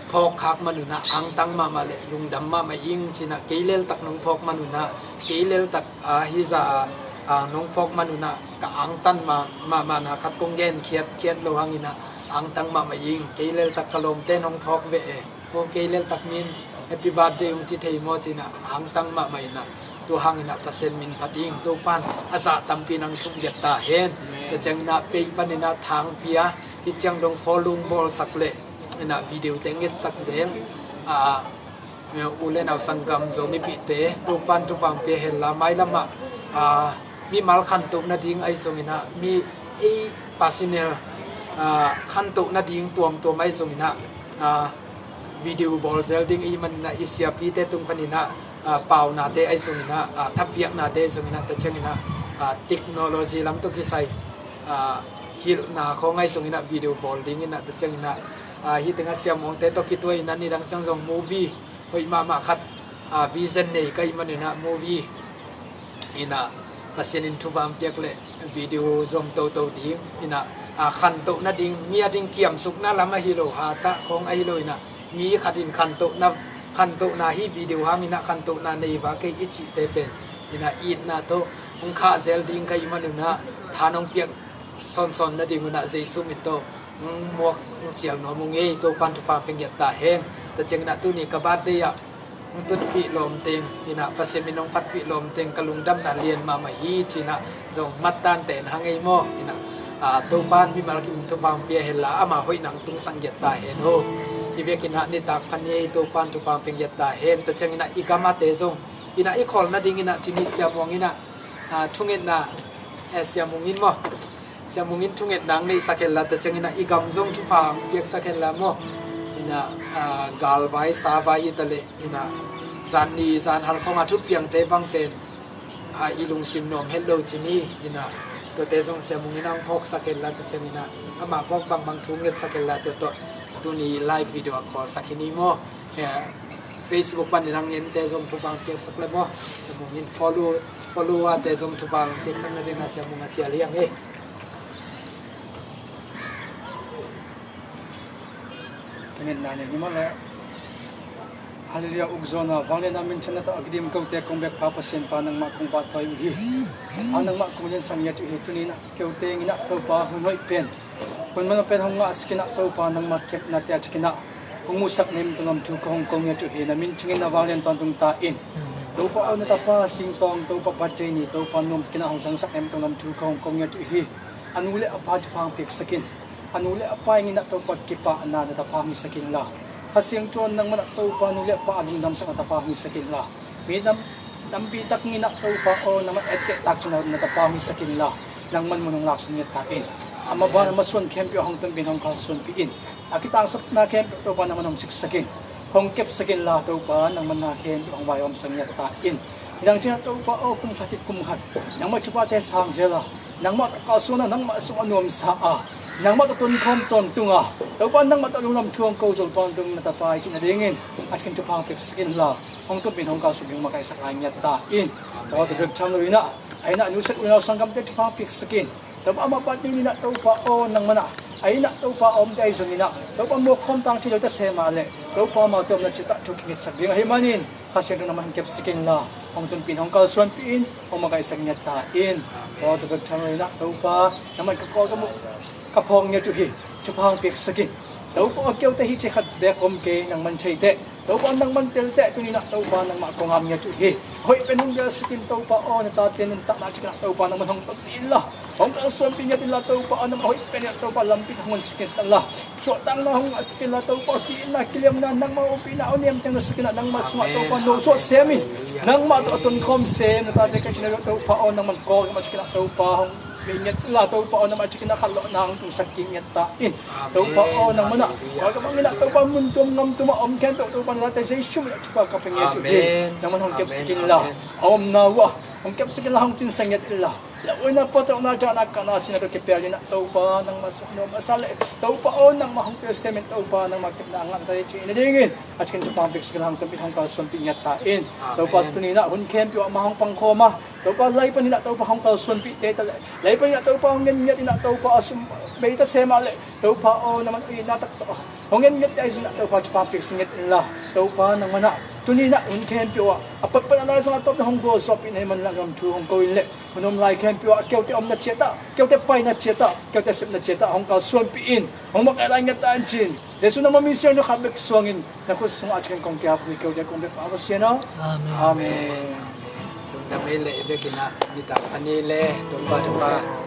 phawk khak manunah angtang mahmah le lungdam mahmah ing cinah kei leltak nong phawk manunah, kei leltak, ah, hih zah, ah, nong phawk manunah ka angtan mah, mahmahna khat kong gen khiatkhiat lo hanginah angtang mahmah ing. Kei leltak ka lawmte nong phawk ve e. Ko kei leltak min happy birthday hong ci thei maw cinah angtang mahmah inah tua hanginah Pasian min phat ing. Topan a zah tampi nang thuk ngiat ta hen. Tua cianginah peih paninah Thangpi a hih ciang dong follow bawlsak le inah video te ngetsak zel, ah, u le nau sanggam Zomipihte Topan thupha hong pia hen la, mailamah, ah, mimal khantoh nading ahi zonginah mi ei personal, ah, khantoh nading tuamtuam ahi zonginah, ah, video bawl zel ding i maninah i siapite tung paninah, ah, paunate ahi zonginah, ah, thapiaknate ahi zonginah tua cianginah, ah, technology lam tawh kisai, ah, hilhna khawng ahi zonginah video bawl dinginah tua cianginah, ah, hih tengah Sia Muangte tawh kituah inah nidang ciang zong movie hoih mahmah khat, ah, vision nei ka hih maninah movie inah Pasian in thupha hong piak le video zom toto ding inah, ah, khantoh nading, mi a ding kiamsukna lam ahi lo, hatah khawng ahi lo inah mi khat in khantohna, khantohna hih video hanginah khantohna nei va kei i cihte pen inah itna tawh hong khah zel ding ka hih manunah tha nong piak sawnsawn nadingunah Jesu min tawh hong muak hong cial nuam ung ei. Topan thupha hong pe ngiat ta hen. Tua cianginah tuni ka birthday ah hong tunpih lawmteng inah Pasian min hong phatpih lawmteng ka lungdamna lian mahmah hi cinah zong mattan ten hang ei maw inah, ah, Topan mimal kim thupha hong pia hen la ama hoih nang tungsak ngiat ta hen ho. Hih bekinah nitak phan ni ei. Topan thupha hong pe ngiat ta hen. Tua cianginah i gamate zong inah i khawl nadinginah cini Sia Muang inah, ah, thungetna, eh, Sia Mung in maw, Sia Mung in thungetna hong neihsak hen la, tua cianginah i gam zong thupha hong piaksak hen la maw. Inah, ah, galvai savai hi ta leh inah zan ni zan hal khawngah thupiangte bang pen, ah, i lungsim nuam het lo cini inah tuate zong Sia Mung inah hong phawksak hen la, tua cianginah amah phawk bangbang thu ngetsak hen la, tua tawh Tuni live video a khawlsak hi ni maw? Eh, Facebook panin hong ente zong thupha piaksak le maw? Siamung in follow, follower te zong thupha piaksak na ding a Siamung a cial hiang e. Tangin na ni maw le. Hallelujah, ukzawhna vangliatna minthanna tawh a kidim kote kong bek Pa Pasian Pa nangmah kong pahtawi uh hi. Pa nangmah kong liansak ngiat uh hi. Tuni in ah kote in ah Topa hun hoih pen, hun manpha pen hong ngahsak in ah Topa nangmah kepnate a cikin ah hong musak na himhim tunglam thu ka hong ko ngiat uh hi. Na min ciangin na vanglian tawntung ta in. Topa aw na tapa singtawng Topa birthday ni Topa nuam takin ah hong zangsak na himhim tunglam thu ka hong ko ngiat uh hi. A nu le a pa thupha hong piaksak in. A nu le a pa in ah Topa kipahna na tapa hong hisak inla, Kha Siangtho in nangman ah Topa nu le a pa a lungdamsak na tapa hong hisak inla, mi nam, tampi tak in ah Topa aw nangman etteh tak cina na tapa hong hisak inla, nangman mun hong laksak ngiat ta in. A maban a masuan khempeuh hong tonpih in hong kalsuanpih in. A kitangsapna khempeuh Topa nangman hong siksak in, hong kepsak inla Topa nangman na khempeuh hong vaihawmsak ngiat ta in. Nidang ciangin ah Topa aw kum khat khit kum khat nangmah thuphate sang zel a, nangmah tawh kalsuan a, nangmah sungah nuamsa a, nangmah tawh tonkhawm tawntung a, Topa nangmah tawh lungdam thu hong ko zo tawntung na tapa i cih nadingin a cikin thupha hong piaksak inla, hong tonpih in hong kalsuanpih in hong makaihsak lai ngiat ta in. Topa tawh bek tham lo in ah, a inn ah nusiat unau sanggamte thupha hong piaksak in. Topa amah bat ding in ah Topa aw nangman ah, a inn ah Topa a omte ahi zongin ah Topa mawk khawm tang thei lo ta se mah leh Topa amaute omna ciat ah thu kingetsak ding ahih manin Kha Siangtho nangman hong kepsak inla, hong tonpih in hong kalsuanpih in, hong makaihsak ngiat ta in. Topa tawh bek tham lo in ah Topa nangman ka kawl ka muh ka phawk ngiat uh hi. Thupha hong piaksak in. Topa aw kote hi ci khat bek om kei nangman thei teh. Topa nangman tel teh tuni in ah Topa nangmah kong ngap ngiat uh hi. Hoih pen hong gelsak in Topa aw na tate nuntakna cikin ah Topa nangman hong tonpih inla, hong kalsuanpih ngiat inla Topa aw nangmah hoih pen in ah Topa lampi hong honsak ngiat inla, suahtakna hong ngahsak inla Topa aw ki-itna kiliamna nangmah upihna aw niamteng na sak in ah nangmah sungah Topa no suah sem in. Nangmah tawh a tonkhawm sem na tate ka cina Topa aw nangman kawl ka mah cikin ah Topa hong pia ngiat inla Topa aw nangmah cikin ah khatlawhna hong tungsak kik ngiat ta in. Topa aw nangman ah kawl ka mah in ah Topa mun tuam ngam tuam ah om khempeuh Topa na tate Jesu min ah thupha ka pia ngiat uh hi. Nangman hong kepsak inla, a omna uh ah hong kepsak inla, hong cinsak ngiat inla, lauhuaina patauhna dahna kahna sihna tawh kipel in ah Topa nangmah sungah nuam a sa leh Topa aw nangmah hong pia sem in Topa nangmah kepna a ngah na tate i cih nadingin a cikin thupha hong piaksak inla, hong tonpih in hong kalsuanpih ngiat ta in. Topa tuni in ah hun khempeuh ah amah hong pangkhawm a, Topa lai panin ah Topa hong kalsuanpih tei ta leh, lai panin ah Topa hong ngen ngiat in ah Topa a sum bei ta se mah leh Topa aw nangman itna tak tawh hong ngen ngiat tei zin ah Topa thupha piaksak ngiat inla, Topa nangman ah tuni in ah hun khempeuh ah a patpat a lai zong a tawpna hong gualzawhpih na hih man in ah lungdam thu hong ko in leh, hun om lai khempeuh ah kote omna ciat ah, kote paina ciat ah, kote sepna ciat ah hong kalsuanpih in, hong makaih lai ngiat ta in ci-in Jesu nangmah min siangtho khat bek suangin na khut sungah a cikin kong kiap uh hi. Kote kong bek Pa Pasian aw. Amen. Lungdam ei leh bek in ah nitak a ni le Topa Topa.